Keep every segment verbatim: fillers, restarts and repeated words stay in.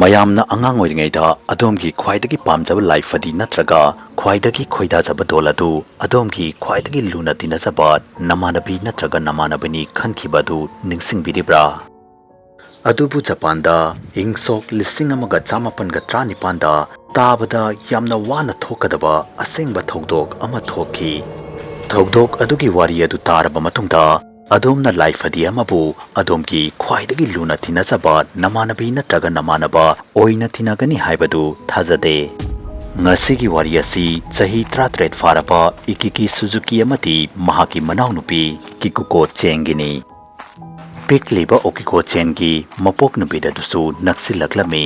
ꯃꯌꯥꯝꯅ ꯑꯉꯥꯡ ꯑꯣꯏꯔꯤꯉꯩꯗ ꯑꯗꯣꯝꯒꯤ ꯈ꯭ꯋꯥꯏꯗꯒꯤ ꯄꯥꯝꯖꯕ ꯂꯥꯏꯐꯗꯤ ꯅꯠꯇ꯭ꯔꯒ ꯈ꯭ꯋꯥꯏꯗꯒꯤ ꯈꯣꯏꯗꯥꯖꯕ ꯗꯣꯜ ꯑꯗꯨ ꯑꯗꯣꯝꯒꯤ ꯈ꯭ꯋꯥꯏꯗꯒꯤ ꯂꯨꯅ ꯇꯤꯟꯅꯖꯕ ꯅꯃꯥꯟꯅꯕꯤ ꯅꯠꯇ꯭ꯔꯒ ꯅꯃꯥꯟꯅꯕꯅꯤ ꯈꯟꯈꯤꯕ ꯑꯗꯨ ꯅꯤꯡꯁꯤꯡꯕꯤꯔꯤꯕ꯭ꯔꯥ? ꯑꯗꯨꯕꯨ ꯖꯄꯥꯟꯗ ꯏꯪ ꯁꯣꯛ ꯂꯤꯁꯤꯡ ꯑꯃꯒ ꯆꯥꯃꯥꯄꯟꯒ ꯇꯔꯥꯅꯤꯄꯥꯟꯗ ꯇꯥꯕꯗ ꯌꯥꯝꯅ ꯋꯥꯅ ꯊꯣꯛꯀꯗꯕ ꯑꯁꯦꯡꯕ ꯊꯧꯗꯣꯛ ꯑꯃ ꯊꯣꯛꯈꯤ꯫ ꯊꯧꯗꯣꯛ ꯑꯗꯨꯒꯤ ꯋꯥꯔꯤ ꯑꯗꯨ ꯇꯥꯔꯕ ꯃꯇꯨꯡꯗ, ꯑꯗꯣꯝꯅ ꯂꯥꯏꯐꯗꯤ ꯑꯃꯕꯨ ꯑꯗꯣꯝꯒꯤ ꯈ꯭ꯋꯥꯏꯗꯒꯤ ꯂꯨꯅ ꯇꯤꯟꯅꯖꯕ ꯅꯃꯥꯟꯅꯕꯤ ꯅꯠꯇ꯭ꯔꯒ ꯅꯃꯥꯟꯅꯕ ꯑꯣꯏꯅ ꯇꯤꯟꯅꯒꯅꯤ ꯍꯥꯏꯕꯗꯨ ꯊꯥꯖꯗꯦ꯫ ꯉꯁꯤꯒꯤ ꯋꯥꯔꯤ ꯑꯁꯤ ꯆꯍꯤ ꯇꯔꯥꯇꯔꯦꯠ ꯐꯥꯔꯕ ꯏꯀꯤꯀꯤ ꯁꯨꯖꯨꯀꯤ ꯑꯃꯗꯤ ꯃꯍꯥꯛꯀꯤ ꯃꯅꯥꯎꯅꯨꯄꯤ ꯀꯤꯀꯨꯀꯣ ꯆꯦꯟꯒꯤꯅꯤ꯫ ꯄꯤꯛꯂꯤꯕ ꯑꯣꯀꯤꯀꯣ ꯆꯦꯟꯒꯤ ꯃꯄꯣꯛ ꯅꯨꯃꯤꯠ ꯑꯗꯨꯁꯨ ꯅꯛꯁꯤꯜꯂꯛꯂꯝꯃꯤ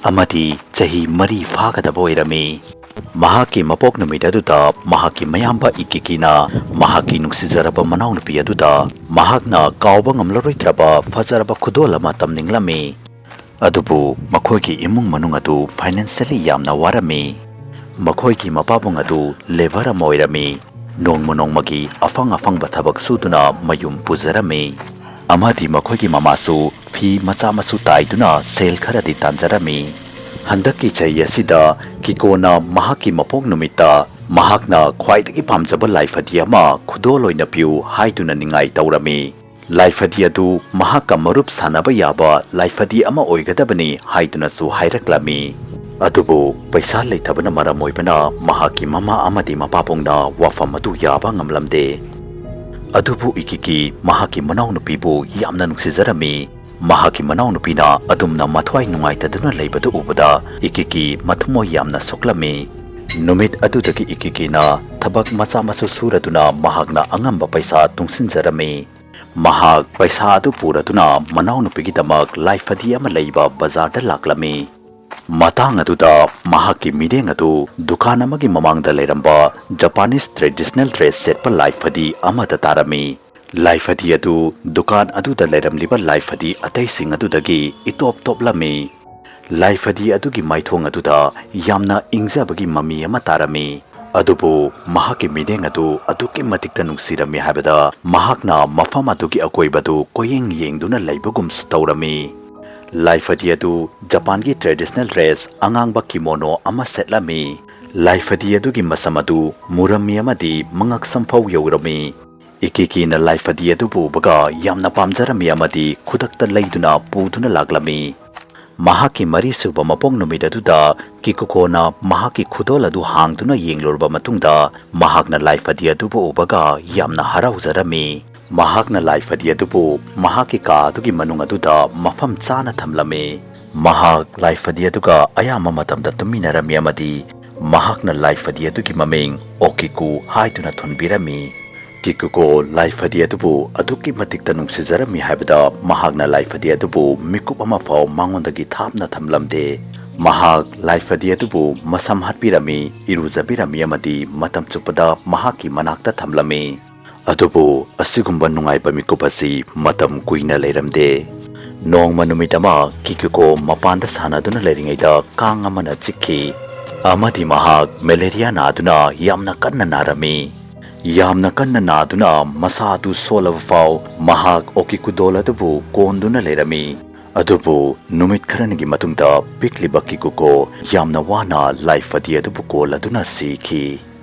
ꯑꯃꯗꯤ ꯆꯍꯤ ꯃꯔꯤ ꯐꯥꯒꯗꯕ ꯑꯣꯏꯔꯝꯃꯤ꯫ ꯃꯍꯥꯛꯀꯤ ꯃꯄꯣꯛ ꯅꯨꯃꯤꯠ ꯑꯗꯨꯗ ꯃꯍꯥꯛꯀꯤ ꯃꯌꯥꯝꯕ ꯏꯀꯤꯀꯤꯅ ꯃꯍꯥꯛꯀꯤ ꯅꯨꯡꯁꯤꯖꯔꯕ ꯃꯅꯥꯎꯅꯨꯄꯤ ꯑꯗꯨꯗ ꯃꯍꯥꯛꯅ ꯀꯥꯎꯕ ꯉꯝꯂꯔꯣꯏꯗ꯭ꯔꯕ ꯐꯖꯔꯕ ꯈꯨꯗꯣꯜ ꯑꯃ ꯇꯝꯅꯤꯡꯂꯝꯃꯤ꯫ ꯑꯗꯨꯕꯨ ꯃꯈꯣꯏꯒꯤ ꯏꯃꯨꯡ ꯃꯅꯨꯡ ꯑꯗꯨ ꯐꯥꯏꯅꯥꯟꯁꯤꯌꯦꯜꯂꯤ ꯌꯥꯝꯅ ꯋꯥꯔꯝꯃꯤ꯫ ꯃꯈꯣꯏꯒꯤ ꯃꯄꯥꯕꯨꯡ ꯑꯗꯨ ꯂꯦꯕꯔ ꯑꯃ ꯑꯣꯏꯔꯝꯃꯤ꯫ ꯅꯣꯡꯃ ꯅꯣꯡꯃꯒꯤ ꯑꯐꯪ ꯑꯐꯪꯕ ꯊꯕꯛ ꯁꯨꯗꯨꯅ ꯃꯌꯨꯝ ꯄꯨꯖꯔꯝꯃꯤ꯫ ꯑꯃꯗꯤ ꯃꯈꯣꯏꯒꯤ ꯃꯃꯥꯁꯨ ꯐꯤ ꯃꯆꯥ ꯃꯁꯨ ꯇꯥꯏꯗꯨꯅ ꯁꯦꯜ ꯈꯔꯗꯤ ꯇꯥꯟꯖꯔꯝꯃꯤ꯫ ꯍꯟꯗꯛꯀꯤ ꯆꯍꯤ ꯑꯁꯤꯗ ꯀꯤꯀꯣꯅ ꯃꯍꯥꯛꯀꯤ ꯃꯄꯣꯛ ꯅꯨꯃꯤꯠꯇ ꯃꯍꯥꯛꯅ ꯈ꯭ꯋꯥꯏꯗꯒꯤ ꯄꯥꯝꯖꯕ ꯂꯥꯏꯐꯗꯤ ꯑꯃ ꯈꯨꯗꯣꯜ ꯑꯣꯏꯅ ꯄꯤꯌꯨ ꯍꯥꯏꯗꯨꯅ ꯅꯤꯡꯉꯥꯏ ꯇꯧꯔꯝꯃꯤ꯫ ꯂꯥꯏꯐꯗꯤ ꯑꯗꯨ ꯃꯍꯥꯛꯀ ꯃꯔꯨꯞ ꯁꯥꯟꯅꯕ ꯌꯥꯕ ꯂꯥꯏꯐꯗꯤ ꯑꯃ ꯑꯣꯏꯒꯗꯕꯅꯤ ꯍꯥꯏꯗꯨꯅꯁꯨ ꯍꯥꯏꯔꯛꯂꯝꯃꯤ꯫ ꯑꯗꯨꯕꯨ ꯄꯩꯁꯥ ꯂꯩꯇꯕꯅ ꯃꯔꯝ ꯑꯣꯏꯕꯅ ꯃꯍꯥꯛꯀꯤ ꯃꯃꯥ ꯑꯃꯗꯤ ꯃꯄꯥꯕꯨꯡꯅ ꯋꯥꯐꯝ ꯑꯗꯨ ꯌꯥꯕ ꯉꯝꯂꯝꯗꯦ꯫ ꯑꯗꯨꯕꯨ ꯏꯀꯤꯀꯤ ꯃꯍꯥꯛꯀꯤ ꯃꯅꯥꯎꯅꯨꯄꯤꯕꯨ ꯌꯥꯝꯅ ꯅꯨꯡꯁꯤꯖꯔꯝꯃꯤ꯫ ꯃꯍꯥꯛꯀꯤ ꯃꯅꯥꯎꯅꯨꯄꯤꯅ ꯑꯗꯨꯝꯅ ꯃꯊ꯭ꯋꯥꯏ ꯅꯨꯡꯉꯥꯏꯇꯗꯨꯅ ꯂꯩꯕꯗꯨ ꯎꯕꯗ ꯏꯀꯤꯀꯤ ꯃꯊꯃꯣꯏ ꯌꯥꯝꯅ ꯁꯣꯛꯂꯝꯃꯤ꯫ ꯅꯨꯃꯤꯠ ꯑꯗꯨꯗꯒꯤ ꯏꯀꯤꯀꯤꯅ ꯊꯕꯛ ꯃꯆꯥ ꯃꯁꯨ ꯁꯨꯔꯗꯨꯅ ꯃꯍꯥꯛꯅ ꯑꯉꯝꯕ ꯄꯩꯁꯥ ꯇꯨꯡꯁꯤꯟꯖꯔꯝꯃꯤ꯫ ꯃꯍꯥꯛ ꯄꯩꯁꯥ ꯑꯗꯨ ꯄꯨꯔꯗꯨꯅ ꯃꯅꯥꯎꯅꯨꯄꯤꯒꯤꯗꯃꯛ ꯂꯥꯏꯐꯗꯤ ꯑꯃ ꯂꯩꯕ ꯕꯖꯥꯔꯗ ꯂꯥꯛꯂꯝꯃꯤ꯫ ꯃꯇꯥꯡ ꯑꯗꯨꯗ ꯃꯍꯥꯛꯀꯤ ꯃꯤꯠꯌꯦꯡ ꯑꯗꯨ ꯗꯨꯀꯥꯟ ꯑꯃꯒꯤ ꯃꯃꯥꯡꯗ ꯂꯩꯔꯝꯕ ꯖꯄꯥꯅꯤꯁ ꯇ꯭ꯔꯦꯗꯤꯁꯅꯦꯜ ꯗ꯭ꯔꯦꯁ ꯁꯦꯠꯄ ꯂꯥꯏꯐꯗꯤ ꯑꯃꯗ ꯇꯥꯔꯝꯃꯤ꯫ ꯂꯥꯏꯐꯗꯤ ꯑꯗꯨ ꯗꯨꯀꯥꯟ ꯑꯗꯨꯗ ꯂꯩꯔꯝꯂꯤꯕ ꯂꯥꯏꯐꯗꯤ ꯑꯇꯩꯁꯤꯡ ꯑꯗꯨꯗꯒꯤ ꯏꯇꯣꯞ ꯇꯣꯞꯂꯝꯃꯤ꯫ ꯂꯥꯏꯐꯗꯤ ꯑꯗꯨꯒꯤ ꯃꯥꯏꯊꯣꯡ ꯑꯗꯨꯗ ꯌꯥꯝꯅ ꯏꯪꯖꯕꯒꯤ ꯃꯃꯤ ꯑꯃ ꯇꯥꯔꯝꯃꯤ꯫ ꯑꯗꯨꯕꯨ ꯃꯍꯥꯛꯀꯤ ꯃꯤꯠꯌꯦꯡ ꯑꯗꯨ ꯑꯗꯨꯛꯀꯤ ꯃꯇꯤꯛꯇ ꯅꯨꯡꯁꯤꯔꯝꯃꯤ ꯍꯥꯏꯕꯗ ꯃꯍꯥꯛꯅ ꯃꯐꯝ ꯑꯗꯨꯒꯤ ꯑꯀꯣꯏꯕꯗꯨ ꯀꯣꯏꯌꯦꯡ ꯌꯦꯡꯗꯨꯅ ꯂꯩꯕꯒꯨꯝꯁꯨ ꯇꯧꯔꯝꯃꯤ꯫ ꯂꯥꯏꯐꯗꯤ ꯑꯗꯨ ꯖꯄꯥꯟꯒꯤ traditional dress ꯑꯉꯥꯡꯕ ꯀꯤꯃꯣꯅꯣ ꯑꯃ ꯁꯦꯠꯂꯝꯃꯤ꯫ ꯂꯥꯏꯐꯗꯤ ꯑꯗꯨꯒꯤ ꯃꯁꯝ ꯑꯗꯨ ꯃꯨꯔꯝꯃꯤ ꯑꯃꯗꯤ ꯃꯉꯛꯁꯝ ꯐꯥꯎ ꯌꯧꯔꯝꯃꯤ꯫ ꯏꯀꯤꯀꯤꯅ ꯂꯥꯏꯐꯗꯤ ꯑꯗꯨꯕꯨ ꯎꯕꯒ ꯌꯥꯝꯅ ꯄꯥꯝꯖꯔꯝꯃꯤ ꯑꯃꯗꯤ ꯈꯨꯗꯛꯇ ꯂꯩꯗꯨꯅ ꯄꯨꯗꯨꯅ ꯂꯥꯛꯂꯝꯃꯤ꯫ ꯃꯍꯥꯛꯀꯤ ꯃꯔꯤꯁꯨꯕ ꯃꯄꯣꯛ ꯅꯨꯃꯤꯠ ꯑꯗꯨꯗ ꯀꯤꯀꯨꯀꯣꯅ ꯃꯍꯥꯛꯀꯤ ꯈꯨꯗꯣꯜ ꯑꯗꯨ ꯍꯥꯡꯗꯨꯅ ꯌꯦꯡꯂꯨꯔꯕ ꯃꯇꯨꯡꯗ, ꯃꯍꯥꯛꯅ ꯂꯥꯏꯐꯗꯤ ꯑꯗꯨꯕꯨ ꯎꯕꯒ ꯌꯥꯝꯅ ꯍꯔꯥꯎꯖꯔꯝꯃꯤ꯫ ꯃꯍꯥꯛꯅ ꯂꯥꯏꯐꯗꯤ ꯑꯗꯨꯕꯨ ꯃꯍꯥꯛꯀꯤ ꯀꯥ ꯑꯗꯨꯒꯤ ꯃꯅꯨꯡ ꯑꯗꯨꯗ ꯃꯐꯝ ꯆꯥꯅ ꯊꯝꯂꯝꯃꯤ꯫ ꯃꯍꯥꯛ ꯂꯥꯏꯐꯗꯤ ꯑꯗꯨꯒ ꯑꯌꯥꯝꯕ ꯃꯇꯝꯗ ꯇꯨꯝꯃꯤꯟꯅꯔꯝꯃꯤ ꯑꯃꯗꯤ ꯃꯍꯥꯛꯅ ꯂꯥꯏꯐꯗꯤ ꯑꯗꯨꯒꯤ ꯃꯃꯤꯡ ꯑꯣꯀꯤꯀꯨ ꯍꯥꯏꯗꯨꯅ ꯊꯣꯟꯕꯤꯔꯝꯃꯤ꯫ ꯀꯤꯀꯨꯀꯣ ꯂꯥꯏꯐꯗꯤ ꯑꯗꯨꯕꯨ ꯑꯗꯨꯛꯀꯤ ꯃꯇꯤꯛꯇ ꯅꯨꯡꯁꯤꯖꯔꯝꯃꯤ ꯍꯥꯏꯕꯗ ꯃꯍꯥꯛꯅ ꯂꯥꯏꯐꯗꯤ ꯑꯗꯨꯕꯨ ꯃꯤꯀꯨꯞ ꯑꯃ ꯐꯥꯎ ꯃꯉꯣꯟꯗꯒꯤ ꯊꯥꯞꯅ ꯊꯝꯂꯝꯗꯦ꯫ ꯃꯍꯥꯛ ꯂꯥꯏꯐꯗꯤ ꯑꯗꯨꯕꯨ ꯃꯁꯝ ꯍꯥꯠꯄꯤꯔꯝꯃꯤ, ꯏꯔꯨꯖꯕꯤꯔꯝꯃꯤ ꯑꯃꯗꯤ ꯃꯇꯝ ꯆꯨꯞꯄꯗ ꯃꯍꯥꯛꯀꯤ ꯃꯅꯥꯛꯇ ꯊꯝꯂꯝꯃꯤ꯫ ꯑꯗꯨꯕꯨ ꯑꯁꯤꯒꯨꯝꯕ ꯅꯨꯡꯉꯥꯏꯕ ꯃꯤꯀꯨꯞ ꯑꯁꯤ ꯃꯇꯝ ꯀꯨꯏꯅ ꯂꯩꯔꯝꯗꯦ꯫ ꯅꯣꯡꯃ ꯅꯨꯃꯤꯠ ꯑꯃ ꯀꯤꯀꯨꯀꯣ ꯃꯄꯥꯟꯗ ꯁꯥꯟꯅꯗꯨꯅ ꯂꯩꯔꯤꯉꯩꯗ ꯀꯥꯡ ꯑꯃꯅ ꯆꯤꯛꯈꯤ ꯑꯃꯗꯤ ꯃꯍꯥꯛ ꯃꯦꯂꯦꯔꯤꯌꯥ ꯅꯥꯗꯨꯅ ꯌꯥꯝꯅ ꯀꯟꯅ ꯅꯥꯔꯝꯃꯤ꯫ ꯌꯥꯝꯅ ꯀꯟꯅ ꯅꯥꯗꯨꯅ ꯃꯁꯥ ꯑꯗꯨ ꯁꯣꯜꯂꯕ ꯐꯥꯎ ꯃꯍꯥꯛ ꯑꯣꯀꯤꯀꯨ ꯗꯣꯜ ꯑꯗꯨꯕꯨ ꯀꯣꯟꯗꯨꯅ ꯂꯩꯔꯝꯃꯤ꯫ ꯑꯗꯨꯕꯨ ꯅꯨꯃꯤꯠ ꯈꯔꯅꯤꯒꯤ ꯃꯇꯨꯡꯗ ꯄꯤꯛꯂꯤꯕ ꯀꯤꯀꯨꯀꯣ ꯌꯥꯝꯅ ꯋꯥꯅ ꯂꯥꯏꯐꯗꯤ ꯑꯗꯨꯕꯨ ꯀꯣꯜꯂꯗꯨꯅ ꯁꯤꯈꯤ꯫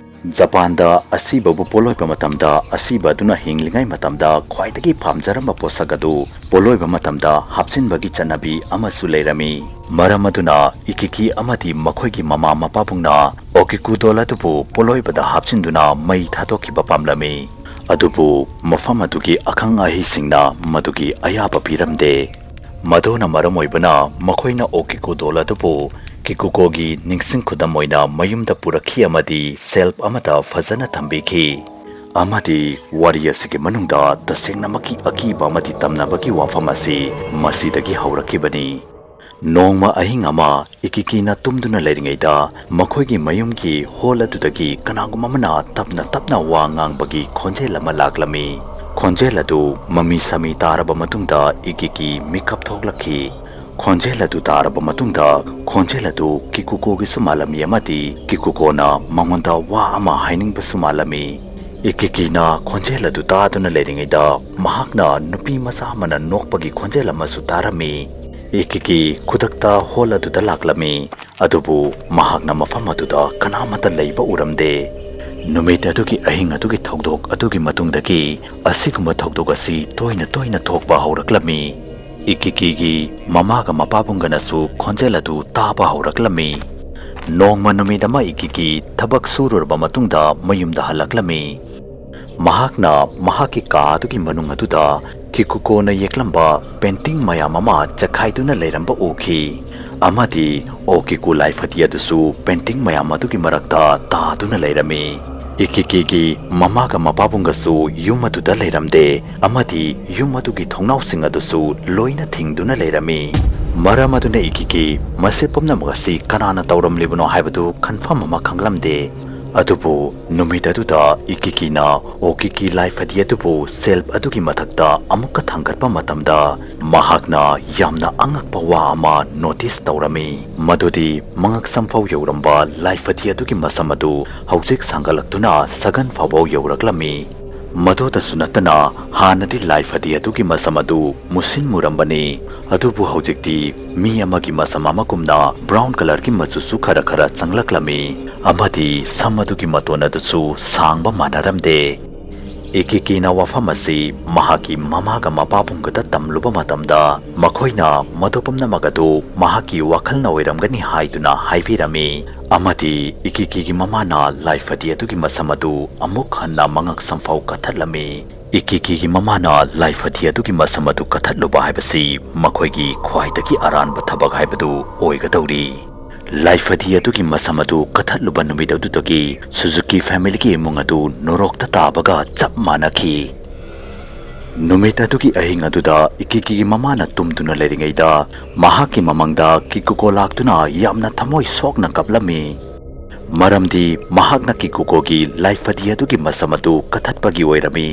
ꯖꯄꯥꯟꯗ ꯑꯁꯤꯕꯕꯨ ꯄꯣꯠꯂꯣꯏꯕ ꯃꯇꯝꯗ ꯑꯁꯤꯕ ꯑꯗꯨꯅ ꯍꯤꯡꯂꯤꯉꯩ ꯃꯇꯝꯗ ꯈ꯭ꯋꯥꯏꯗꯒꯤ ꯄꯥꯝꯖꯔꯝꯕ ꯄꯣꯠꯁꯛ ꯑꯗꯨ ꯄꯣꯠꯂꯣꯏꯕ ꯃꯇꯝꯗ ꯍꯥꯞꯆꯤꯟꯕꯒꯤ ꯆꯠꯅꯕꯤ ꯑꯃꯁꯨ ꯂꯩꯔꯝꯃꯤ꯫ ꯃꯔꯝ ꯑꯗꯨꯅ ꯏꯀꯤꯀꯤ ꯑꯃꯗꯤ ꯃꯈꯣꯏꯒꯤ ꯃꯃꯥ ꯃꯄꯥꯕꯨꯡꯅ ꯑꯣꯀꯤꯀꯨ ꯗꯣꯜ ꯑꯗꯨꯕꯨ ꯄꯣꯠꯂꯣꯏꯕꯗ ꯍꯥꯞꯆꯤꯟꯗꯨꯅ ꯃꯩ ꯊꯥꯗꯣꯛꯈꯤꯕ ꯄꯥꯝꯂꯝꯃꯤ꯫ ꯑꯗꯨꯕꯨ ꯃꯐꯝ ꯑꯗꯨꯒꯤ ꯑꯈꯪ ꯑꯍꯩꯁꯤꯡꯅ ꯃꯗꯨꯒꯤ ꯑꯌꯥꯕ ꯄꯤꯔꯝꯗꯦ꯫ ꯃꯗꯨꯅ ꯃꯔꯝ ꯑꯣꯏꯕꯅ ꯃꯈꯣꯏꯅ ꯑꯣꯀꯤꯀꯨ ꯗꯣꯜ ꯑꯗꯨꯕꯨ ꯀꯤꯀꯨꯀꯣꯒꯤ ꯅꯤꯡꯁꯤꯡ ꯈꯨꯗꯝ ꯑꯣꯏꯅ ꯃꯌꯨꯝꯗ ꯄꯨꯔꯛꯈꯤ ꯑꯃꯗꯤ shelf ꯑꯃꯗ ꯐꯖꯅ ꯊꯝꯕꯤꯈꯤ꯫ ꯑꯃꯗꯤ ꯋꯥꯔꯤ ꯑꯁꯤꯒꯤ ꯃꯅꯨꯡꯗ ꯇꯁꯦꯡꯅꯃꯛꯀꯤ ꯑꯀꯤꯕ ꯑꯃꯗꯤ ꯇꯝꯅꯕꯒꯤ ꯋꯥꯐꯝ ꯑꯁꯤ ꯃꯁꯤꯗꯒꯤ ꯍꯧꯔꯛꯈꯤꯕꯅꯤ꯫ ꯅꯣꯡꯃ ꯑꯍꯤꯡ ꯑꯃ ꯏꯀꯤꯀꯤꯅ ꯇꯨꯝꯗꯨꯅ ꯂꯩꯔꯤꯉꯩꯗ ꯃꯈꯣꯏꯒꯤ ꯃꯌꯨꯝꯒꯤ hall ꯑꯗꯨꯗꯒꯤ ꯀꯅꯥꯒꯨꯝꯕ ꯑꯃꯅ ꯇꯞꯅ ꯇꯞꯅ ꯋꯥ ꯉꯥꯡꯕꯒꯤ ꯈꯣꯟꯖꯦꯜ ꯑꯃ ꯂꯥꯛꯂꯝꯃꯤ꯫ ꯈꯣꯟꯖꯦꯜ ꯑꯗꯨ ꯃꯃꯤ ꯁꯥꯃꯤ ꯇꯥꯔꯕ ꯃꯇꯨꯡꯗ ꯏꯀꯤꯀꯤ ꯃꯤꯀꯞ ꯊꯣꯛꯂꯛꯈꯤ꯫ ꯈꯣꯟꯖꯦꯜ ꯑꯗꯨ ꯇꯥꯔꯕ ꯃꯇꯨꯡꯗ ꯈꯣꯟꯖꯦꯜ ꯑꯗꯨ ꯀꯤꯀꯨꯀꯣꯒꯤꯁꯨ ꯃꯥꯜꯂꯝꯃꯤ ꯑꯃꯗꯤ ꯀꯤꯀꯨꯀꯣꯅ ꯃꯉꯣꯟꯗ ꯋꯥ ꯑꯃ ꯍꯥꯏꯅꯤꯡꯕꯁꯨ ꯃꯥꯜꯂꯝꯃꯤ꯫ ꯏꯀꯤꯀꯤꯅ ꯈꯣꯟꯖꯦꯜ ꯑꯗꯨ ꯇꯥꯗꯨꯅ ꯂꯩꯔꯤꯉꯩꯗ ꯃꯍꯥꯛꯅ ꯅꯨꯄꯤ ꯃꯆꯥ ꯑꯃꯅ ꯅꯣꯛꯄꯒꯤ ꯈꯣꯟꯖꯦꯜ ꯑꯃꯁꯨ ꯇꯥꯔꯝꯃꯤ꯫ ꯏꯀꯤꯀꯤ ꯈꯨꯗꯛꯇ ꯍꯣꯜ ꯑꯗꯨꯗ ꯂꯥꯛꯂꯝꯃꯤ, ꯑꯗꯨꯕꯨ ꯃꯍꯥꯛꯅ ꯃꯐꯝ ꯑꯗꯨꯗ ꯀꯅꯥꯃꯠꯇ ꯂꯩꯕ ꯎꯔꯝꯗꯦ꯫ ꯅꯨꯃꯤꯠ ꯑꯗꯨꯒꯤ ꯑꯍꯤꯡ ꯑꯗꯨꯒꯤ ꯊꯧꯗꯣꯛ ꯑꯗꯨꯒꯤ ꯃꯇꯨꯡꯗꯒꯤ ꯑꯁꯤꯒꯨꯝꯕ ꯊꯧꯗꯣꯛ ꯑꯁꯤ ꯇꯣꯏꯅ ꯇꯣꯏꯅ ꯊꯣꯛꯄ ꯍꯧꯔꯛꯂꯝꯃꯤ꯫ ꯏꯀꯤꯀꯤꯒꯤ ꯃꯃꯥꯒ ꯃꯄꯥꯕꯨꯡꯒꯅꯁꯨ ꯈꯣꯟꯖꯦꯜ ꯑꯗꯨ ꯇꯥꯕ ꯍꯧꯔꯛꯂꯝꯃꯤ꯫ ꯅꯣꯡꯃ ꯅꯨꯃꯤꯠ ꯑꯃ ꯏꯀꯤꯀꯤ ꯊꯕꯛ ꯁꯨꯔꯨꯔꯕ ꯃꯇꯨꯡꯗ ꯃꯌꯨꯝꯗ ꯍꯜꯂꯛꯂꯝꯃꯤ꯫ ꯃꯍꯥꯛꯅ ꯃꯍꯥꯛꯀꯤ ꯀꯥ ꯑꯗꯨꯒꯤ ꯃꯅꯨꯡ ꯑꯗꯨꯗ ꯀꯤꯀꯨꯀꯣꯅ ꯌꯦꯛꯂꯝꯕ ꯄꯦꯟꯇꯤꯡ ꯃꯌꯥꯝ ꯑꯃ ꯆꯈꯥꯏꯗꯨꯅ ꯂꯩꯔꯝꯕ ꯎꯈꯤ, ꯑꯃꯗꯤ ꯑꯣꯀꯤꯀꯨ ꯂꯥꯏꯐꯗꯤ ꯑꯗꯨꯁꯨ ꯄꯦꯟꯇꯤꯡ ꯃꯌꯥꯝ ꯑꯗꯨꯒꯤ ꯃꯔꯛꯇ ꯇꯥꯗꯨꯅ ꯂꯩꯔꯝꯃꯤ꯫ ꯏꯀꯤꯀꯤꯒꯤ ꯃꯃꯥꯒ ꯃꯄꯥꯕꯨꯡꯒꯁꯨ ꯌꯨꯝ ꯑꯗꯨꯗ ꯂꯩꯔꯝꯗꯦ, ꯑꯃꯗꯤ ꯌꯨꯝ ꯑꯗꯨꯒꯤ ꯊꯣꯡꯅꯥꯎꯁꯤꯡ ꯑꯗꯨꯁꯨ ꯂꯣꯏꯅ ꯊꯤꯡꯗꯨꯅ ꯂꯩꯔꯝꯃꯤ꯫ ꯃꯔꯝ ꯑꯗꯨꯅ ꯏꯀꯤꯀꯤ ꯃꯁꯤ ꯄꯨꯝꯅꯃꯛ ꯑꯁꯤ ꯀꯅꯥꯅ ꯇꯧꯔꯝꯂꯤꯕꯅꯣ ꯍꯥꯏꯕꯗꯨ ꯈꯟꯐꯝ ꯑꯃ ꯈꯪꯂꯝꯗꯦ꯫ ꯑꯗꯨꯕꯨ ꯅꯨꯃꯤꯠ ꯑꯗꯨꯗ ꯏꯀꯤꯀꯤꯅ ꯑꯣꯀꯤꯀꯤ ꯂꯥꯏꯐꯗꯤ ꯑꯗꯨꯕꯨ ꯁꯦꯜꯐ ꯑꯗꯨꯒꯤ ꯃꯊꯛꯇ ꯑꯃꯨꯛꯀ ꯊꯥꯡꯒꯠꯄ ꯃꯇꯝꯗ, ꯃꯍꯥꯛꯅ ꯌꯥꯝꯅ ꯑꯉꯛꯄ ꯋꯥ ꯑꯃ ꯅꯣꯇꯤꯁ ꯇꯧꯔꯝꯃꯤ, ꯃꯗꯨꯗꯤ ꯃꯉꯛꯁꯝꯐꯥꯎ ꯌꯧꯔꯝꯕ ꯂꯥꯏꯐꯗꯤ ꯑꯗꯨꯒꯤ ꯃꯁꯝ ꯑꯗꯨ ꯍꯧꯖꯤꯛ ꯁꯥꯡꯒꯠꯂꯛꯇꯨꯅ ꯁꯒꯟ ꯐꯥꯎꯕ ꯌꯧꯔꯛꯂꯝꯃꯤ꯫ ꯃꯗꯨꯗꯁꯨ ꯅꯠꯇꯅ, ꯍꯥꯟꯅꯗꯤ ꯂꯥꯏꯐꯗꯤ ꯑꯗꯨꯒꯤ ꯃꯁꯝ ꯑꯗꯨ ꯃꯨꯁꯤꯟ ꯃꯨꯔꯝꯕꯅꯤ, ꯑꯗꯨꯕꯨ ꯍꯧꯖꯤꯛꯇꯤ ꯃꯤ ꯑꯃꯒꯤ ꯃꯁꯝ ꯑꯃꯒꯨꯝꯅ ꯕ꯭ꯔꯥꯎꯟ ꯀꯂꯔꯒꯤ ꯃꯆꯨꯁꯨ ꯈꯔ ꯈꯔ ꯆꯪꯂꯛꯂꯝꯃꯤ, ꯑꯃꯗꯤ ꯁꯝ ꯑꯗꯨꯒꯤ ꯃꯇꯣꯟ ꯑꯗꯨꯁꯨ ꯁꯥꯡꯕ ꯃꯥꯟꯅꯔꯝꯗꯦ꯫ ꯏꯀꯤꯀꯤꯅ ꯋꯥꯐꯝ ꯑꯁꯤ ꯃꯍꯥꯛꯀꯤ ꯃꯃꯥꯒ ꯃꯄꯥꯕꯨꯡꯒꯗ ꯇꯝꯂꯨꯕ ꯃꯇꯝꯗ, ꯃꯈꯣꯏꯅ ꯃꯗꯨ ꯄꯨꯝꯅꯃꯛ ꯑꯗꯨ ꯃꯍꯥꯛꯀꯤ ꯋꯥꯈꯜꯅ ꯑꯣꯏꯔꯝꯒꯅꯤ ꯍꯥꯏꯗꯨꯅ ꯍꯥꯏꯕꯤꯔꯝꯃꯤ, ꯑꯃꯗꯤ ꯏꯀꯤꯀꯤꯒꯤ ꯃꯃꯥꯅ ꯂꯥꯏꯐꯗꯤ ꯑꯗꯨꯒꯤ ꯃꯁꯝ ꯑꯗꯨ ꯑꯃꯨꯛ ꯍꯟꯅ ꯃꯉꯛꯁꯝꯐꯥꯎ ꯀꯠꯊꯠꯂꯝꯃꯤ꯫ ꯏꯀꯤꯀꯤꯒꯤ ꯃꯃꯥꯅ ꯂꯥꯏꯐꯗꯤ ꯑꯗꯨꯒꯤ ꯃꯁꯝ ꯑꯗꯨ ꯀꯠꯊꯠꯂꯨꯕ ꯍꯥꯏꯕꯁꯤ ꯃꯈꯣꯏꯒꯤ ꯈ꯭ꯋꯥꯏꯗꯒꯤ ꯑꯔꯥꯟꯕ ꯊꯕꯛ ꯍꯥꯏꯕꯗꯨ ꯑꯣꯏꯒꯗꯧꯔꯤ꯫ ꯂꯥꯏꯐꯗꯤ ꯑꯗꯨꯒꯤ ꯃꯁꯝ ꯑꯗꯨ ꯀꯠꯊꯠꯂꯨꯕ ꯅꯨꯃꯤꯠ ꯑꯗꯨꯗꯒꯤ ꯁꯨꯖꯨꯀꯤ ꯐꯦꯃꯤꯂꯤꯒꯤ ꯏꯃꯨꯡ ꯑꯗꯨ ꯅꯣꯔꯣꯛꯇ ꯇꯥꯕꯒ ꯆꯞ ꯃꯥꯟꯅꯈꯤ꯫ ꯅꯨꯃꯤꯠ ꯑꯗꯨꯒꯤ ꯑꯍꯤꯡ ꯑꯗꯨꯗ ꯏꯀꯤꯀꯤꯒꯤ ꯃꯃꯥꯅ ꯇꯨꯝꯗꯨꯅ ꯂꯩꯔꯤꯉꯩꯗ, ꯃꯍꯥꯛꯀꯤ ꯃꯃꯥꯡꯗ ꯀꯤꯀꯨꯀꯣ ꯂꯥꯛꯇꯨꯅ ꯌꯥꯝꯅ ꯊꯃꯣꯏ ꯁꯣꯛꯅ ꯀꯞꯂꯝꯃꯤ꯫ ꯃꯔꯝꯗꯤ ꯃꯍꯥꯛꯅ ꯀꯤꯀꯨꯀꯣꯒꯤ ꯂꯥꯏꯐꯗꯤ ꯑꯗꯨꯒꯤ ꯃꯁꯝ ꯑꯗꯨ ꯀꯠꯊꯠꯄꯒꯤ ꯑꯣꯏꯔꯝꯃꯤ꯫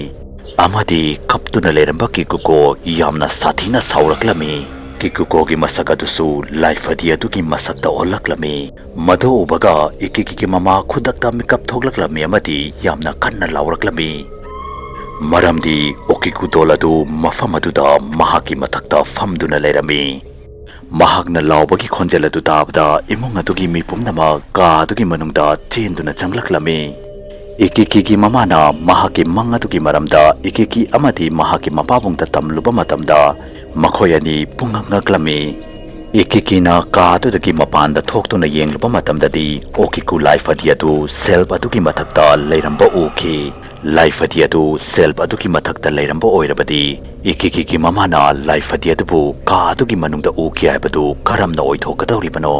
ꯑꯃꯗꯤ ꯀꯞꯇꯨꯅ ꯂꯩꯔꯝꯕ ꯀꯤꯀꯨꯀꯣ ꯌꯥꯝꯅ ꯁꯥꯊꯤꯅ ꯁꯥꯎꯔꯛꯂꯝꯃꯤ꯫ ꯀꯤꯀꯨꯀꯣꯒꯤ ꯃꯁꯛ ꯑꯗꯨꯁꯨ ꯂꯥꯏꯐꯗꯤ ꯑꯗꯨꯒꯤ ꯃꯁꯛꯇ ꯑꯣꯜꯂꯛꯂꯝꯃꯤ꯫ ꯃꯗꯨ ꯎꯕꯒ ꯏꯀꯤꯀꯤꯒꯤ ꯃꯃꯥ ꯈꯨꯗꯛꯇ ꯃꯤꯀꯞ ꯊꯣꯛꯂꯛꯂꯝꯃꯤ ꯑꯃꯗꯤ ꯌꯥꯝꯅ ꯀꯟꯅ ꯂꯥꯎꯔꯛꯂꯝꯃꯤ꯫ ꯃꯔꯝꯗꯤ ꯑꯣꯀꯤꯀꯨ ꯗꯣꯜ ꯑꯗꯨ ꯃꯐꯝ ꯑꯗꯨꯗ ꯃꯍꯥꯛꯀꯤ ꯃꯊꯛꯇ ꯐꯝꯗꯨꯅ ꯂꯩꯔꯝꯃꯤ꯫ ꯃꯍꯥꯛꯅ ꯂꯥꯎꯕꯒꯤ ꯈꯣꯟꯖꯦꯜ ꯑꯗꯨ ꯇꯥꯕꯗ ꯏꯃꯨꯡ ꯑꯗꯨꯒꯤ ꯃꯤ ꯄꯨꯝꯅꯃꯛ ꯀꯥ ꯑꯗꯨꯒꯤ ꯃꯅꯨꯡꯗ ꯆꯦꯟꯗꯨꯅ ꯆꯪꯂꯛꯂꯝꯃꯤ꯫ ꯏꯀꯤꯀꯤꯒꯤ ꯃꯃꯥꯅ ꯃꯍꯥꯛꯀꯤ ꯃꯪ ꯑꯗꯨꯒꯤ ꯃꯔꯝꯗ ꯏꯀꯤꯀꯤ ꯑꯃꯗꯤ ꯃꯍꯥꯛꯀꯤ ꯃꯄꯥꯕꯨꯡꯗ ꯇꯝꯂꯨꯕ ꯃꯇꯝꯗ, ꯃꯈꯣꯏ ꯑꯅꯤ ꯄꯨꯡꯉꯛ ꯉꯛꯂꯝꯃꯤ꯫ ꯏꯀꯤꯀꯤꯅ ꯀꯥ ꯑꯗꯨꯗꯒꯤ ꯃꯄꯥꯟꯗ ꯊꯣꯛꯇꯨꯅ ꯌꯦꯡꯂꯨꯕ ꯃꯇꯝꯗꯗꯤ, ꯑꯣꯀꯤꯀꯨ ꯂꯥꯏꯐꯗꯤ ꯑꯗꯨ ꯁꯦꯜꯐ ꯑꯗꯨꯒꯤ ꯃꯊꯛꯇ ꯂꯩꯔꯝꯕ ꯎꯈꯤ꯫ ꯂꯥꯏꯐꯗꯤ ꯑꯗꯨ ꯁꯦꯜꯐ ꯑꯗꯨꯒꯤ ꯃꯊꯛꯇ ꯂꯩꯔꯝꯕ ꯑꯣꯏꯔꯕꯗꯤ, ꯏꯀꯤꯀꯤꯒꯤ ꯃꯃꯥꯅ ꯂꯥꯏꯐꯗꯤ ꯑꯗꯨꯕꯨ ꯀꯥ ꯑꯗꯨꯒꯤ ꯃꯅꯨꯡꯗ ꯎꯈꯤ ꯍꯥꯏꯕꯗꯨ ꯀꯔꯝꯅ ꯑꯣꯏꯊꯣꯛꯀꯗꯧꯔꯤꯕꯅꯣ?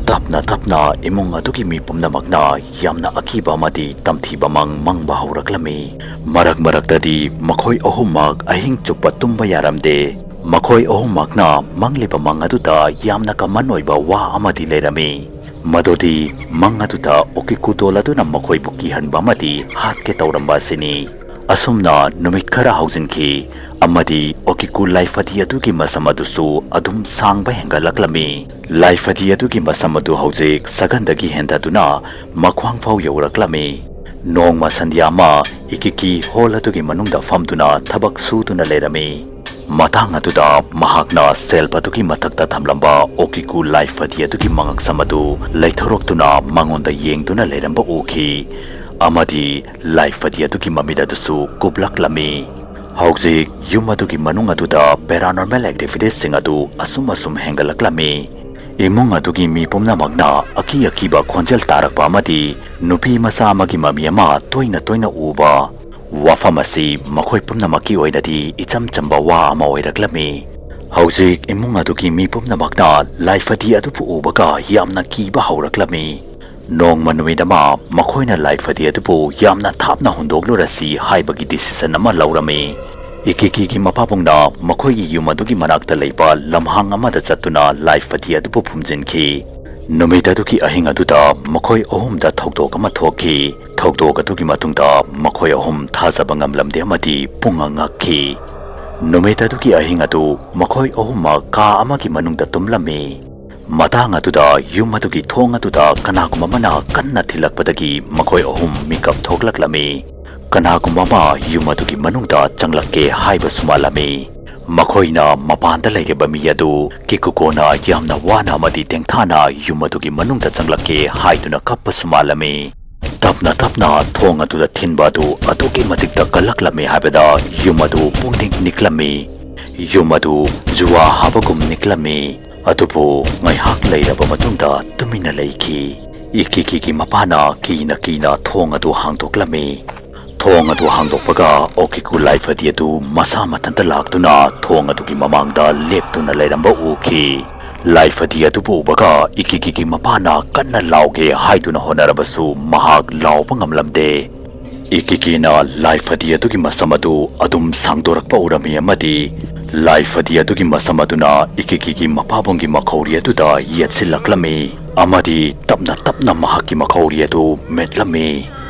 ꯇꯞꯅ ꯇꯞꯅ ꯏꯃꯨꯡ ꯑꯗꯨꯒꯤ ꯃꯤ ꯄꯨꯝꯅꯃꯛꯅ ꯌꯥꯝꯅ ꯑꯀꯤꯕ ꯑꯃꯗꯤ ꯇꯝꯊꯤꯕ ꯃꯪ ꯃꯪꯕ ꯍꯧꯔꯛꯂꯝꯃꯤ꯫ ꯃꯔꯛ ꯃꯔꯛꯇꯗꯤ ꯃꯈꯣꯏ ꯑꯍꯨꯝꯃꯛ ꯑꯍꯤꯡ ꯆꯨꯞꯄ ꯇꯨꯝꯕ ꯌꯥꯔꯝꯗꯦ꯫ ꯃꯈꯣꯏ ꯑꯍꯨꯝꯃꯛꯅ ꯃꯪꯂꯤꯕ ꯃꯪ ꯑꯗꯨꯗ ꯌꯥꯝꯅ ꯀꯃꯟ ꯑꯣꯏꯕ ꯋꯥ ꯑꯃꯗꯤ ꯂꯩꯔꯝꯃꯤ꯫ ꯃꯗꯨꯗꯤ ꯃꯪ ꯑꯗꯨꯗ ꯑꯣꯀꯤꯀꯨ ꯗꯣꯜ ꯑꯗꯨꯅ ꯃꯈꯣꯏꯕꯨ ꯀꯤꯍꯟꯕ ꯑꯃꯗꯤ ꯍꯥꯠꯀꯦ ꯇꯧꯔꯝꯕ ꯑꯁꯤꯅꯤ꯫ ꯑꯁꯨꯝꯅ ꯅꯨꯃꯤꯠ ꯈꯔ ꯍꯧꯖꯤꯟꯈꯤ, ꯑꯃꯗꯤ ꯑꯣꯀꯤꯀꯨ ꯂꯥꯏꯐꯗꯤ ꯑꯗꯨꯒꯤ ꯃꯁꯝ ꯑꯗꯨꯁꯨ ꯑꯗꯨꯝ ꯁꯥꯡꯕ ꯍꯦꯟꯒꯠꯂꯛꯂꯝꯃꯤ꯫ ꯂꯥꯏꯐꯗꯤ ꯑꯗꯨꯒꯤ ꯃꯁꯝ ꯑꯗꯨ ꯍꯧꯖꯤꯛ ꯁꯒꯟꯗꯒꯤ ꯍꯦꯟꯊꯗꯨꯅ ꯃꯈ꯭ꯋꯥꯡ ꯐꯥꯎ ꯌꯧꯔꯛꯂꯝꯃꯤ꯫ ꯅꯣꯡꯃ ꯁꯟꯙ꯭ꯌꯥ ꯑꯃ ꯏꯀꯤꯀꯤ ꯍꯣꯜ ꯑꯗꯨꯒꯤ ꯃꯅꯨꯡꯗ ꯐꯝꯗꯨꯅ ꯊꯕꯛ ꯁꯨꯗꯨꯅ ꯂꯩꯔꯝꯃꯤ꯫ ꯃꯇꯥꯡ ꯑꯗꯨꯗ ꯃꯍꯥꯛꯅ ꯁꯦꯜꯐ ꯑꯗꯨꯒꯤ ꯃꯊꯛꯇ ꯊꯝꯂꯝꯕ ꯑꯣꯀꯤꯀꯨ ꯂꯥꯏꯐꯗꯤ ꯑꯗꯨꯒꯤ ꯃꯉꯛꯁꯝ ꯑꯗꯨ ꯂꯩꯊꯣꯔꯛꯇꯨꯅ ꯃꯉꯣꯟꯗ ꯌꯦꯡꯗꯨꯅ ꯂꯩꯔꯝꯕ ꯎꯈꯤ, ꯑꯃꯗꯤ ꯂꯥꯏꯐꯗꯤ ꯑꯗꯨꯒꯤ ꯃꯃꯤꯠ ꯑꯗꯨꯁꯨ ꯀꯨꯞꯂꯛꯂꯝꯃꯤ꯫ ꯍꯧꯖꯤꯛ ꯌꯨꯝ ꯑꯗꯨꯒꯤ ꯃꯅꯨꯡ ꯑꯗꯨꯗ ꯄꯦꯔꯥꯅꯣꯔꯃꯦꯜ ꯑꯦꯛꯇꯤꯚꯤꯇꯤꯁꯁꯤꯡ ꯑꯗꯨ ꯑꯁꯨꯝ ꯑꯁꯨꯝ ꯍꯦꯟꯒꯠꯂꯛꯂꯝꯃꯤ꯫ ꯏꯃꯨꯡ ꯑꯗꯨꯒꯤ ꯃꯤ ꯄꯨꯝꯅꯃꯛꯅ ꯑꯀꯤ ꯑꯀꯤꯕ ꯈꯣꯟꯖꯦꯜ ꯇꯥꯔꯛꯄ ꯑꯃꯗꯤ ꯅꯨꯄꯤ ꯃꯆꯥ ꯑꯃꯒꯤ ꯃꯃꯤ ꯑꯃ ꯇꯣꯏꯅ ꯇꯣꯏꯅ ꯎꯕ, ꯋꯥꯐꯝ ꯑꯁꯤ ꯃꯈꯣꯏ ꯄꯨꯝꯅꯃꯛꯀꯤ ꯑꯣꯏꯅꯗꯤ ꯏꯆꯝ ꯆꯝꯕ ꯋꯥ ꯑꯃ ꯑꯣꯏꯔꯛꯂꯝꯃꯤ꯫ ꯍꯧꯖꯤꯛ ꯏꯃꯨꯡ ꯑꯗꯨꯒꯤ ꯃꯤ ꯄꯨꯝꯅꯃꯛꯅ ꯂꯥꯏꯐꯗꯤ ꯑꯗꯨꯕꯨ ꯎꯕꯒ ꯌꯥꯝꯅ ꯀꯤꯕ ꯍꯧꯔꯛꯂꯝꯃꯤ꯫ ꯅꯣꯡꯃ ꯅꯨꯃꯤꯠ ꯑꯃ ꯃꯈꯣꯏꯅ ꯂꯥꯏꯐꯗꯤ ꯑꯗꯨꯕꯨ ꯌꯥꯝꯅ ꯊꯥꯞꯅ ꯍꯨꯟꯗꯣꯛꯂꯨꯔꯁꯤ ꯍꯥꯏꯕꯒꯤ ꯗꯤꯁꯤꯁꯟ ꯑꯃ ꯂꯧꯔꯝꯃꯤ꯫ ꯏꯀꯤꯀꯤꯒꯤ ꯃꯄꯥꯕꯨꯡꯅ ꯃꯈꯣꯏꯒꯤ ꯌꯨꯝ ꯑꯗꯨꯒꯤ ꯃꯅꯥꯛꯇ ꯂꯩꯕ ꯂꯝꯍꯥꯡ ꯑꯃꯗ ꯆꯠꯇꯨꯅ ꯂꯥꯏꯐꯗꯤ ꯑꯗꯨꯕꯨ ꯐꯨꯝꯖꯤꯟꯈꯤ꯫ ꯅꯨꯃꯤꯠ ꯑꯗꯨꯒꯤ ꯑꯍꯤꯡ ꯑꯗꯨꯗ ꯃꯈꯣꯏ ꯑꯍꯨꯝꯗ ꯊꯧꯗꯣꯛ ꯑꯃ ꯊꯣꯛꯈꯤ꯫ ꯊꯧꯗꯣꯛ ꯑꯗꯨꯒꯤ ꯃꯇꯨꯡꯗ ꯃꯈꯣꯏ ꯑꯍꯨꯝ ꯊꯥꯖꯕ ꯉꯝꯂꯝꯗꯦ ꯑꯃꯗꯤ ꯄꯨꯡꯉꯛ ꯉꯛꯈꯤ꯫ ꯅꯨꯃꯤꯠ ꯑꯗꯨꯒꯤ ꯑꯍꯤꯡ ꯑꯗꯨ ꯃꯈꯣꯏ ꯑꯍꯨꯝꯃꯛ ꯀꯥ ꯑꯃꯒꯤ ꯃꯅꯨꯡꯗ ꯇꯨꯝꯂꯝꯃꯤ꯫ ꯃꯇꯥꯡ ꯑꯗꯨꯗ ꯌꯨꯝ ꯑꯗꯨꯒꯤ ꯊꯣꯡ ꯑꯗꯨꯗ ꯀꯅꯥꯒꯨꯝꯕ ꯑꯃꯅ ꯀꯟꯅ ꯊꯤꯜꯂꯛꯄꯗꯒꯤ ꯃꯈꯣꯏ ꯑꯍꯨꯝ ꯃꯤꯀꯞ ꯊꯣꯛꯂꯛꯂꯝꯃꯤ꯫ ꯀꯅꯥꯒꯨꯝꯕ ꯑꯃ ꯌꯨꯝ ꯑꯗꯨꯒꯤ ꯃꯅꯨꯡꯗ ꯆꯪꯂꯛꯀꯦ ꯍꯥꯏꯕꯁꯨ ꯃꯥꯜꯂꯝꯃꯤ꯫ ꯃꯈꯣꯏꯅ ꯃꯄꯥꯟꯗ ꯂꯩꯔꯤꯕ ꯃꯤ ꯑꯗꯨ ꯀꯤꯀꯨꯀꯣꯅ ꯌꯥꯝꯅ ꯋꯥꯅ ꯑꯃꯗꯤ ꯇꯦꯡꯊꯥꯅ ꯌꯨꯝ ꯑꯗꯨꯒꯤ ꯃꯅꯨꯡꯗ ꯆꯪꯂꯛꯀꯦ ꯍꯥꯏꯗꯨꯅ ꯀꯞꯄꯁꯨ ꯃꯥꯜꯂꯝꯃꯤ꯫ ꯇꯞꯅ ꯇꯞꯅ ꯊꯣꯡ ꯑꯗꯨꯗ ꯊꯤꯟꯕ ꯑꯗꯨ ꯑꯗꯨꯛꯀꯤ ꯃꯇꯤꯛꯇ ꯀꯜꯂꯛꯂꯝꯃꯤ ꯍꯥꯏꯕꯗ ꯌꯨꯝ ꯑꯗꯨ ꯄꯨꯡꯅꯤꯛ ꯅꯤꯛꯂꯝꯃꯤ꯫ ꯌꯨꯝ ꯑꯗꯨ ꯖꯨꯋꯥ ꯍꯥꯕꯒꯨꯝ ꯅꯤꯛꯂꯝꯃꯤ꯫ ꯑꯗꯨꯕꯨ ꯉꯥꯏꯍꯥꯛ ꯂꯩꯔꯕ ꯃꯇꯨꯡꯗ ꯇꯨꯃꯤꯟꯅ ꯂꯩꯈꯤ꯫ ꯏꯀꯤꯀꯤꯒꯤ ꯃꯄꯥꯅ ꯀꯤꯅ ꯀꯤꯅ ꯊꯣꯡ ꯑꯗꯨ ꯍꯥꯡꯗꯣꯛꯂꯝꯃꯤ꯫ ꯊꯣꯡ ꯑꯗꯨ ꯍꯥꯡꯗꯣꯛꯄꯒ ꯑꯣꯀꯤꯀꯨ ꯂꯥꯏꯐꯗꯤ ꯑꯗꯨ ꯃꯁꯥ ꯃꯊꯟꯇ ꯂꯥꯛꯇꯨꯅ ꯊꯣꯡ ꯑꯗꯨꯒꯤ ꯃꯃꯥꯡꯗ ꯂꯦꯞꯇꯨꯅ ꯂꯩꯔꯝꯕ ꯎꯈꯤ꯫ ꯂꯥꯏꯐꯗꯤ ꯑꯗꯨꯕꯨ ꯎꯕꯒ ꯏꯀꯤꯀꯤꯒꯤ ꯃꯄꯥꯅ ꯀꯟꯅ ꯂꯥꯎꯒꯦ ꯍꯥꯏꯗꯨꯅ ꯍꯣꯠꯅꯔꯕꯁꯨ ꯃꯍꯥꯛ ꯂꯥꯎꯕ ꯉꯝꯂꯝꯗꯦ꯫ ꯏꯀꯤꯀꯤꯅ ꯂꯥꯏꯐꯗꯤ ꯑꯗꯨꯒꯤ ꯃꯁꯝ ꯑꯗꯨ ꯑꯗꯨꯝ ꯁꯥꯡꯗꯣꯔꯛꯄ ꯎꯔꯝꯃꯤ ꯑꯃꯗꯤ ꯂꯥꯏꯐꯗꯤ ꯑꯗꯨꯒꯤ ꯃꯁꯝ ꯑꯗꯨꯅ ꯏꯀꯤꯀꯤꯒꯤ ꯃꯄꯥꯕꯨꯡꯒꯤ ꯃꯈꯧꯔꯤ ꯑꯗꯨꯗ ꯌꯦꯠꯁꯤꯜꯂꯛꯂꯝꯃꯤ ꯑꯃꯗꯤ ꯇꯞꯅ ꯇꯞꯅ ꯃꯍꯥꯛꯀꯤ ꯃꯈꯧꯔꯤ ꯑꯗꯨ ꯃꯦꯠꯂꯝꯃꯤ꯫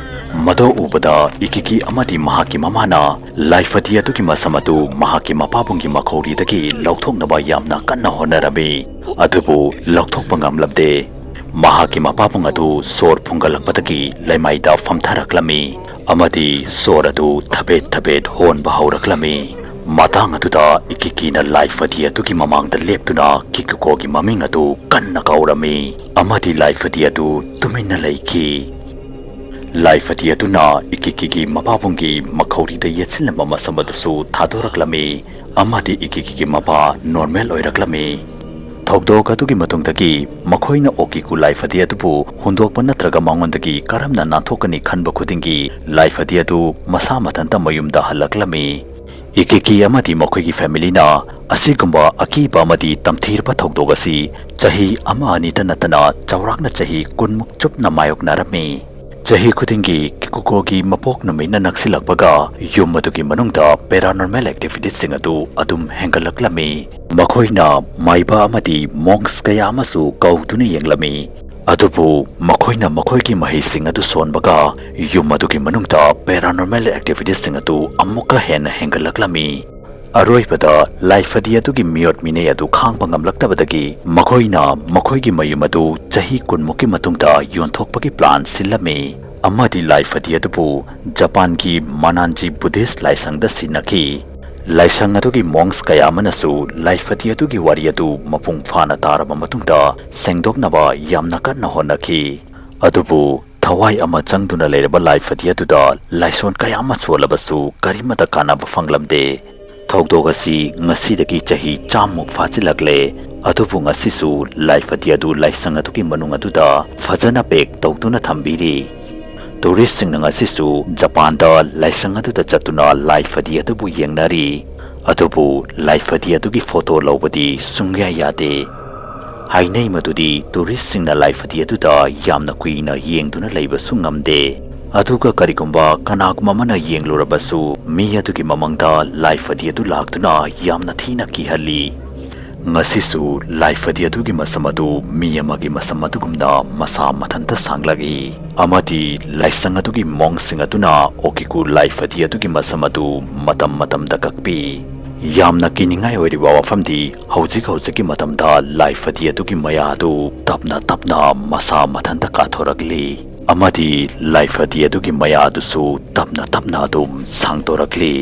ꯃꯗꯨ ꯎꯕꯗ ꯏꯀꯤꯀꯤ ꯑꯃꯗꯤ ꯃꯍꯥꯛꯀꯤ ꯃꯃꯥꯅ ꯂꯥꯏꯐꯗꯤ ꯑꯗꯨꯒꯤ ꯃꯁꯝ ꯑꯗꯨ ꯃꯍꯥꯛꯀꯤ ꯃꯄꯥꯕꯨꯡꯒꯤ ꯃꯈꯧꯔꯤꯗꯒꯤ ꯂꯧꯊꯣꯛꯅꯕ ꯌꯥꯝꯅ ꯀꯟꯅ ꯍꯣꯠꯅꯔꯝꯃꯤ, ꯑꯗꯨꯕꯨ ꯂꯧꯊꯣꯛꯄ ꯉꯝꯂꯝꯗꯦ꯫ ꯃꯍꯥꯛꯀꯤ ꯃꯄꯥꯕꯨꯡ ꯑꯗꯨ ꯁꯣꯔ ꯐꯨꯡꯒꯠꯂꯛꯄꯗꯒꯤ ꯂꯩꯃꯥꯏꯗ ꯐꯝꯊꯔꯛꯂꯝꯃꯤ ꯑꯃꯗꯤ ꯁꯣꯔ ꯑꯗꯨ ꯊꯕꯦꯠ ꯊꯕꯦꯠ ꯍꯣꯟꯕ ꯍꯧꯔꯛꯂꯝꯃꯤ꯫ ꯃꯇꯥꯡ ꯑꯗꯨꯗ ꯏꯀꯤꯀꯤꯅ ꯂꯥꯏꯐꯗꯤ ꯑꯗꯨꯒꯤ ꯃꯃꯥꯡꯗ ꯂꯦꯞꯇꯨꯅ ꯀꯤꯀꯨꯀꯣꯒꯤ ꯃꯃꯤꯡ ꯑꯗꯨ ꯀꯟꯅ ꯀꯧꯔꯝꯃꯤ ꯑꯃꯗꯤ ꯂꯥꯏꯐꯗꯤ ꯑꯗꯨ ꯇꯨꯃꯤꯟꯅ ꯂꯩꯈꯤ꯫ ꯂꯥꯏꯐꯗꯤ ꯑꯗꯨꯅ ꯏꯀꯤꯀꯤꯒꯤ ꯃꯄꯥꯕꯨꯡꯒꯤ ꯃꯈꯧꯔꯤꯗ ꯌꯦꯠꯁꯤꯜꯂꯝꯕ ꯃꯁꯝ ꯑꯗꯨꯁꯨ ꯊꯥꯗꯣꯔꯛꯂꯝꯃꯤ ꯑꯃꯗꯤ ꯏꯀꯤꯀꯤꯒꯤ ꯃꯄꯥ ꯅꯣꯔꯃꯦꯜ ꯑꯣꯏꯔꯛꯂꯝꯃꯤ꯫ ꯊꯧꯗꯣꯛ ꯑꯗꯨꯒꯤ ꯃꯇꯨꯡꯗꯒꯤ ꯃꯈꯣꯏꯅ ꯑꯣꯀꯤꯀꯨ ꯂꯥꯏꯐꯗꯤ ꯑꯗꯨꯕꯨ ꯍꯨꯟꯗꯣꯛꯄ ꯅꯠꯇ꯭ꯔꯒ ꯃꯉꯣꯟꯗꯒꯤ ꯀꯔꯝꯅ ꯅꯥꯟꯊꯣꯛꯀꯅꯤ ꯈꯟꯕ ꯈꯨꯗꯤꯡꯒꯤ ꯂꯥꯏꯐꯗꯤ ꯑꯗꯨ ꯃꯁꯥ ꯃꯊꯟꯇ ꯃꯌꯨꯝꯗ ꯍꯜꯂꯛꯂꯝꯃꯤ꯫ ꯏꯀꯤꯀꯤ ꯑꯃꯗꯤ ꯃꯈꯣꯏꯒꯤ ꯐꯦꯃꯤꯂꯤꯅ ꯑꯁꯤꯒꯨꯝꯕ ꯑꯀꯤꯕ ꯑꯃꯗꯤ ꯇꯝꯊꯤꯔꯕ ꯊꯧꯗꯣꯛ ꯑꯁꯤ ꯆꯍꯤ ꯑꯃ ꯑꯅꯤꯇ ꯅꯠꯇꯅ ꯆꯥꯎꯔꯥꯛꯅ ꯆꯍꯤ ꯀꯨꯟꯃꯨꯛ ꯆꯨꯞꯅ ꯃꯥꯌꯣꯛꯅꯔꯝꯃꯤ꯫ ꯆꯍꯤ ꯈꯨꯗꯤꯡꯒꯤ ꯀꯤꯀꯨꯀꯣꯒꯤ ꯃꯄꯣꯛ ꯅꯨꯃꯤꯠꯅ ꯅꯛꯁꯤꯜꯂꯛꯄꯒ ꯌꯨꯝ ꯑꯗꯨꯒꯤ ꯃꯅꯨꯡꯗ ꯄꯦꯔꯥꯅꯣꯔꯃꯦꯜ ꯑꯦꯛꯇꯤꯚꯤꯇꯤꯁꯁꯤꯡ ꯑꯗꯨ ꯑꯗꯨꯝ ꯍꯦꯟꯒꯠꯂꯛꯂꯝꯃꯤ꯫ ꯃꯈꯣꯏꯅ ꯃꯥꯏꯕ ꯑꯃꯗꯤ ꯃꯣꯡꯁ ꯀꯌꯥ ꯑꯃꯁꯨ ꯀꯧꯗꯨꯅ ꯌꯦꯡꯂꯝꯃꯤ꯫ ꯑꯗꯨꯕꯨ ꯃꯈꯣꯏꯅ ꯃꯈꯣꯏꯒꯤ ꯃꯍꯩꯁꯤꯡ ꯑꯗꯨ ꯁꯣꯟꯕꯒ ꯌꯨꯝ ꯑꯗꯨꯒꯤ ꯃꯅꯨꯡꯗ ꯄꯦꯔꯥꯅꯣꯔꯃꯦꯜ ꯑꯦꯛꯇꯤꯚꯤꯇꯤꯁꯁꯤꯡ ꯑꯗꯨ ꯑꯃꯨꯛꯀ ꯍꯦꯟꯅ ꯍꯦꯟꯒꯠꯂꯛꯂꯝꯃꯤ꯫ ꯑꯔꯣꯏꯕꯗ ꯂꯥꯏꯐꯗꯤ ꯑꯗꯨꯒꯤ ꯃꯤꯑꯣꯠ ꯃꯤꯅꯩ ꯑꯗꯨ ꯈꯥꯡꯕ ꯉꯝꯂꯛꯇꯕꯗꯒꯤ ꯃꯈꯣꯏꯅ ꯃꯈꯣꯏꯒꯤ ꯃꯌꯨꯝ ꯑꯗꯨ ꯆꯍꯤ ꯀꯨꯟꯃꯨꯛꯀꯤ ꯃꯇꯨꯡꯗ ꯌꯣꯟꯊꯣꯛꯄꯒꯤ ꯄ꯭ꯂꯥꯟ ꯁꯤꯜꯂꯝꯃꯤ ꯑꯃꯗꯤ ꯂꯥꯏꯐꯗꯤ ꯑꯗꯨꯕꯨ ꯖꯄꯥꯟꯒꯤ ꯃꯅꯥꯟꯖꯤ ꯕꯨꯙꯤꯁ ꯂꯥꯏꯁꯪꯗ ꯁꯤꯟꯅꯈꯤ꯫ ꯂꯥꯏꯁꯪ ꯑꯗꯨꯒꯤ ꯃꯣꯡꯁ ꯀꯌꯥ ꯑꯃꯅꯁꯨ ꯂꯥꯏꯐꯗꯤ ꯑꯗꯨꯒꯤ ꯋꯥꯔꯤ ꯑꯗꯨ ꯃꯄꯨꯡ ꯐꯥꯅ ꯇꯥꯔꯕ ꯃꯇꯨꯡꯗ ꯁꯦꯡꯗꯣꯛꯅꯕ ꯌꯥꯝꯅ ꯀꯟꯅ ꯍꯣꯠꯅꯈꯤ꯫ ꯑꯗꯨꯕꯨ ꯊꯋꯥꯏ ꯑꯃ ꯆꯪꯗꯨꯅ ꯂꯩꯔꯕ ꯂꯥꯏꯐꯗꯤ ꯑꯗꯨꯗ ꯂꯥꯏꯁꯣꯟ ꯀꯌꯥ ꯑꯃ ꯁꯣꯜꯂꯕꯁꯨ ꯀꯔꯤꯃꯠꯇ ꯀꯥꯟꯅꯕ ꯐꯪꯂꯝꯗꯦ꯫ ꯊꯧꯗꯣꯛ ꯑꯁꯤ ꯉꯁꯤꯗꯒꯤ ꯆꯍꯤ ꯆꯥꯝꯃꯨꯛ ꯐꯥꯖꯤꯜꯂꯛꯂꯦ, ꯑꯗꯨꯕꯨ ꯉꯁꯤꯁꯨ ꯂꯥꯏꯐꯗꯤ ꯑꯗꯨ ꯂꯥꯏꯁꯪ ꯑꯗꯨꯒꯤ ꯃꯅꯨꯡ ꯑꯗꯨꯗ ꯐꯖꯅ ꯄꯦꯛ ꯇꯧꯗꯨꯅ ꯊꯝꯕꯤꯔꯤ꯫ ꯇꯨꯔꯤꯁꯁꯤꯡꯅ ꯉꯁꯤꯁꯨ ꯖꯄꯥꯟꯗ ꯂꯥꯏꯁꯪ ꯑꯗꯨꯗ ꯆꯠꯇꯨꯅ ꯂꯥꯏꯐꯗꯤ ꯑꯗꯨꯕꯨ ꯌꯦꯡꯅꯔꯤ꯫ ꯑꯗꯨꯕꯨ ꯂꯥꯏꯐꯗꯤ ꯑꯗꯨꯒꯤ ꯐꯣꯇꯣ ꯂꯧꯕꯗꯤ ꯁꯨꯡꯌꯥ ꯌꯥꯗꯦ꯫ ꯍꯥꯏꯅꯩ ꯃꯗꯨꯗꯤ ꯇꯨꯔꯤꯁꯁꯤꯡꯅ ꯂꯥꯏꯐꯗꯤ ꯑꯗꯨꯗ ꯌꯥꯝꯅ ꯀꯨꯏꯅ ꯌꯦꯡꯗꯨꯅ ꯂꯩꯕꯁꯨ ꯉꯝꯗꯦ꯫ ꯑꯗꯨꯒ ꯀꯔꯤꯒꯨꯝꯕ ꯀꯅꯥꯒꯨꯝꯕ ꯑꯃꯅ ꯌꯦꯡꯂꯨꯔꯕꯁꯨ ꯃꯤ ꯑꯗꯨꯒꯤ ꯃꯃꯥꯡꯗ ꯂꯥꯏꯐꯗꯤ ꯑꯗꯨ ꯂꯥꯛꯇꯨꯅ ꯌꯥꯝꯅ ꯊꯤꯅ ꯀꯤꯍꯜꯂꯤ꯫ ꯉꯁꯤꯁꯨ ꯂꯥꯏꯐꯗꯤ ꯑꯗꯨꯒꯤ ꯃꯁꯝ ꯑꯗꯨ ꯃꯤ ꯑꯃꯒꯤ ꯃꯁꯝ ꯑꯗꯨꯒꯨꯝꯅ ꯃꯁꯥ ꯃꯊꯟꯇ ꯁꯥꯡꯂꯛꯏ, ꯑꯃꯗꯤ ꯂꯥꯏꯁꯪ ꯑꯗꯨꯒꯤ ꯃꯣꯡꯁꯤꯡ ꯑꯗꯨꯅ ꯑꯣꯀꯤꯀꯨ ꯂꯥꯏꯐꯗꯤ ꯑꯗꯨꯒꯤ ꯃꯁꯝ ꯑꯗꯨ ꯃꯇꯝ ꯃꯇꯝꯗ ꯀꯛꯄꯤ꯫ ꯌꯥꯝꯅ ꯀꯤꯅꯤꯡꯉꯥꯏ ꯑꯣꯏꯔꯤꯕ ꯋꯥꯐꯝꯗꯤ, ꯍꯧꯖꯤꯛ ꯍꯧꯖꯤꯛꯀꯤ ꯃꯇꯝꯗ ꯂꯥꯏꯐꯗꯤ ꯑꯗꯨꯒꯤ ꯃꯌꯥ ꯑꯗꯨ ꯇꯞꯅ ꯇꯞꯅ ꯃꯁꯥ ꯃꯊꯟꯇ ꯀꯥꯊꯣꯔꯛꯂꯤ, ꯑꯃꯗꯤ ꯂꯥꯏꯐꯗꯤ ꯑꯗꯨꯒꯤ ꯃꯌꯥ ꯑꯗꯨꯁꯨ ꯇꯞꯅ ꯇꯞꯅ ꯑꯗꯨꯝ ꯁꯥꯡꯗꯣꯔꯛꯂꯤ꯫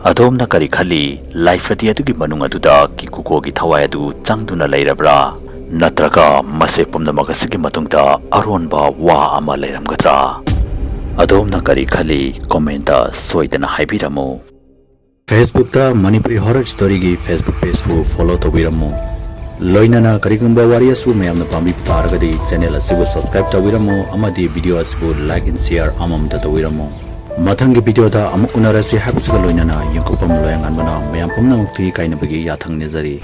ꯑꯗꯣꯝꯅ ꯀꯔꯤ ꯈꯜꯂꯤ? ꯂꯥꯏꯐꯗꯤ ꯑꯗꯨꯒꯤ ꯃꯅꯨꯡ ꯑꯗꯨꯗ ꯀꯤꯀꯨꯀꯣꯒꯤ ꯊꯋꯥꯏ ꯑꯗꯨ ꯆꯪꯗꯨꯅ ꯂꯩꯔꯕ꯭ꯔꯥ? ꯅꯠꯇ꯭ꯔꯒ ꯃꯁꯤ ꯄꯨꯝꯅꯃꯛ ꯑꯁꯤꯒꯤ ꯃꯇꯨꯡꯗ ꯑꯔꯣꯟꯕ ꯋꯥ ꯑꯃ ꯂꯩꯔꯝꯒꯗ꯭ꯔꯥ? ꯑꯗꯣꯝꯅ ꯀꯔꯤ ꯈꯜꯂꯤ? ꯀꯣꯃꯦꯟꯇ ꯁꯣꯏꯗꯅ ꯍꯥꯏꯕꯤꯔꯝꯃꯨ꯫ Facebook ꯇ ꯃꯅꯤꯄꯨꯔꯤ ꯍꯣꯔꯔ ꯁ꯭ꯇꯣꯔꯤꯒꯤ Facebook ꯄꯦꯖꯄꯨ ꯐꯣꯂꯣ ꯇꯧꯕꯤꯔꯝꯃꯨ꯫ ꯂꯣꯏꯅꯅ ꯀꯔꯤꯒꯨꯝꯕ ꯋꯥꯔꯤ ꯑꯁꯤꯕꯨ ꯃꯌꯥꯝꯅ ꯄꯥꯝꯕꯤꯕ ꯇꯥꯔꯒꯗꯤ ꯆꯦꯅꯦꯜ ꯑꯁꯤꯕꯨ ꯁꯕꯁꯀ꯭ꯔꯥꯏꯕ ꯇꯧꯕꯤꯔꯝꯃꯨ ꯑꯃꯗꯤ ꯚꯤꯗꯤꯑꯣ ꯑꯁꯤꯕꯨ ꯂꯥꯏꯛ ꯑꯦꯟ ꯁꯤꯌꯔ ꯑꯃꯃꯝꯇ ꯇꯧꯕꯤꯔꯝꯃꯨ꯫ ꯃꯊꯪꯒꯤ ꯚꯤꯗꯤꯑꯣꯗ ꯑꯃꯨꯛ ꯎꯅꯔꯁꯤ ꯍꯥꯏꯕꯁꯤꯒ ꯂꯣꯏꯅꯅ ꯌꯦꯡꯊꯣꯛꯐꯝ ꯂꯣꯌꯥꯉꯥꯟꯕꯅ ꯃꯌꯥꯝ ꯄꯨꯝꯅꯃꯛꯀꯤ ꯀꯥꯏꯅꯕꯒꯤ ꯌꯥꯊꯪ ꯅꯤꯖꯔꯤ꯫